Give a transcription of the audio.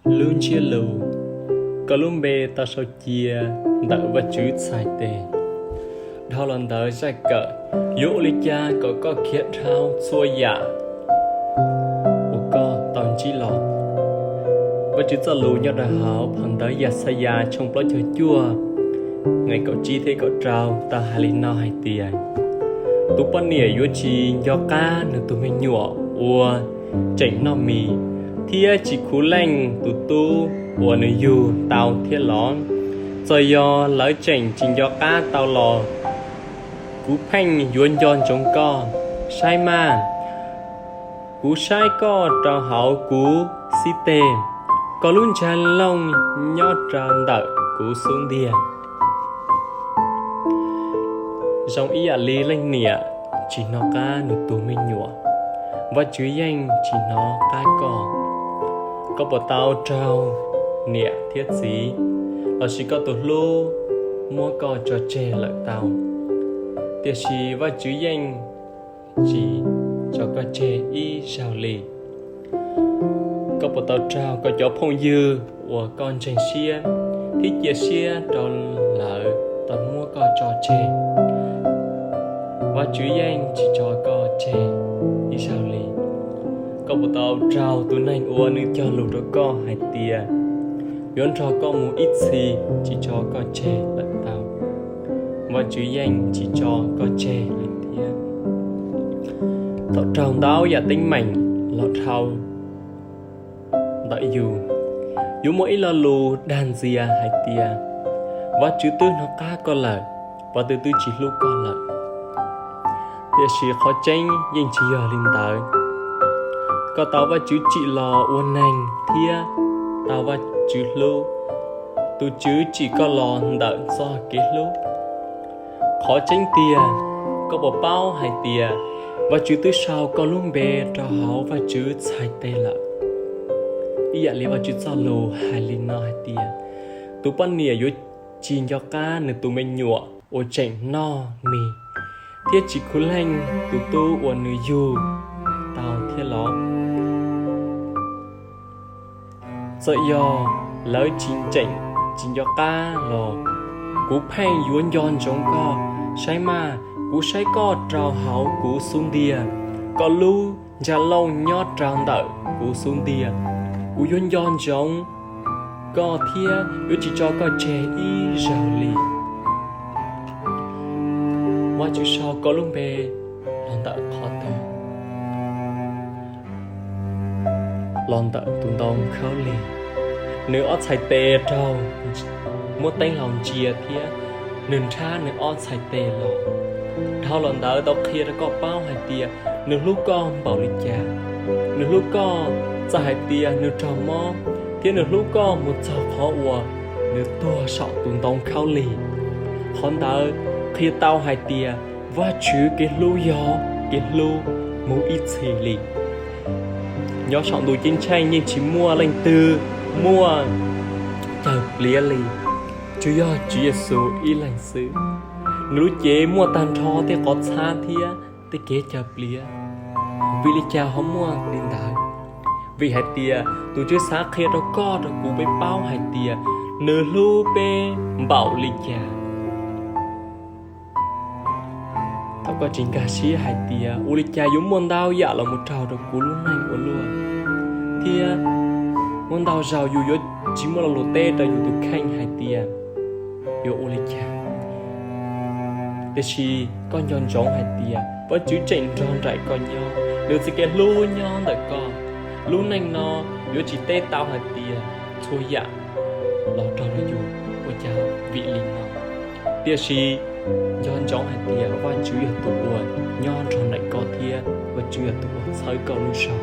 Lub ntsiab lus: Koj lub npe tau sau cia ntawm Vajtswv txhais tes. Dhau los ntawd zaj kawm: Yuav ua li cas kom koj khiav dhau txhua yam uas koj tau ntsib los? Vajtswv txoj lus nyob rau hauv phau ntawv Yaxayas tshooj plaub caug cuaj, nqe kaum tsib thiab kaum rau tau hais li no hais tias: Tus poj niam yuav tsis nco qab nws tus me nyuam uas tseem noj mis, thiab tsis khuv leej tus tub uas nws yug tau thiab los? Txawm yog lawv tseem tsis nco qab tau los, kuv pheej yuav nco ntsoov koj. Saib mas, kuv saib koj rau hauv kuv xib teg, koj lub ntsag looj nyob rau ntawm kuv xub ntiag. Zoo ib yam li leej niam tsis hnov qab nws tus me nyuam, Vajtswv yeej tsis hnov qab koj. Koj puas tau raug niam thiab txiv lossis koj tus hlub muab koj tso tseg lawm tau? Tiam sis Vajtswv yeej tsis tso koj tseg ib zaug li. Koj puas tau raug koj cov phooj ywg uas koj ntseeg siab thiab cia siab rau lawv tau muab koj tso tseg? Vajtswv yeej tsis tso koj tseg ib zaug li. Koj puas tau raug tus neeg uas nws cog lus rau koj hais tias yuav nrog koj mus ib txhis tsis tso koj tseg lawm tau? Vajtswv yeej tsis tso koj tseg li thiab. Thaum raug ntau yam teeb meem los dhau ntawm yus, yuav muaj ib lo lus dag ntxias hais tias Vajtswv twb hnov qab koj lawm, Vajtswv twb tsis hlub koj lawm. Tiam sis qhov tseeb yeej tsis yog li ntawd. Koj tau Vajtswv tsim los ua neeg thiab tau Vajtswv hlub. Tus Tswv tsim koj los ntawm txoj kev hlub. Qhov tseeb tiag, koj puas paub hais tias Vajtswv twb sau koj lub npe rau hauv Vajtswv txhais tes lawm? Ib yam li Vajtswv txoj lus hais li no hais tias, tus poj niam yuav tsis nco qab nws tus me nyuam uas tseem noj mis, thiab tsis khuv leej tus tub uas nws yug tau thiab los? Txawm yog lawv tseem tsis nco qab los, kuv pheej yuav nco ntsoov koj. Saib mas, kuv saib koj rau hauv kuv xub ntiag, koj lub ntsag looj nyob rau ntawm kuv xub ntiag. Kuv yuav nco ntsoov koj thiab yuav tsis tso koj tseg ib zaug li. Vajtswv sau koj lub npe los ntawm qhov twg? Los ntawm tus ntoo khaub lig. Nws ob txhais tes raug muab teeb laus ntsia thiab nws nrhab nws ob txhais tes los. Dhau los ntawd tau qhia rau koj paub hais tias nws hlub koj npaum li cas. Nws hlub koj txawm hais tias nws raug mob, thiab nws hlub koj mus txog qhov uas nws tuag saum tus ntoo khaub lig. Qhov ntawd qhia tau hais tias Vajtswv kev hlub yog kev hlub mus ib txhis li. Nyob saum ntuj ceeb tsheej yeej tsis muaj leej twg muaj cawg pliav li, tsuas yog Tswv Yexus ib leeg xwb. Nws lub cev muaj tag nrho tej qhov txhab thiab tej kev cawg pliav. Vim li cas ho muaj li ntawd? Vim hais tias tus Tswv xav qhia rau koj rau kuv peb paub hais tias nws hlub peb npaum li cas. Thaum koj tsis nkag siab hais tias ua li cas yuav muaj ntau yam los mus raug rau kuv lub neej ua luaj, thiab muaj ntau zaus yus yuav tsis muaj lo lus teb rau yus tus kheej hais tias yuav ua li cas. Tiam sis koj nco ntsoov hais tias Vajtswv tseem nrog nraim koj nyob, nws txoj kev hlub nyob ntawm koj. Lub neej no yuav tsis teb tau hais tias txhua yam los raug rau yus ua cas vim li no. Tiam sis nco ntsoov hais tias Vajtswv yog tus uas nyob nrog nraim koj thiab Vajtswv yog tus uas txhawb koj lub zog.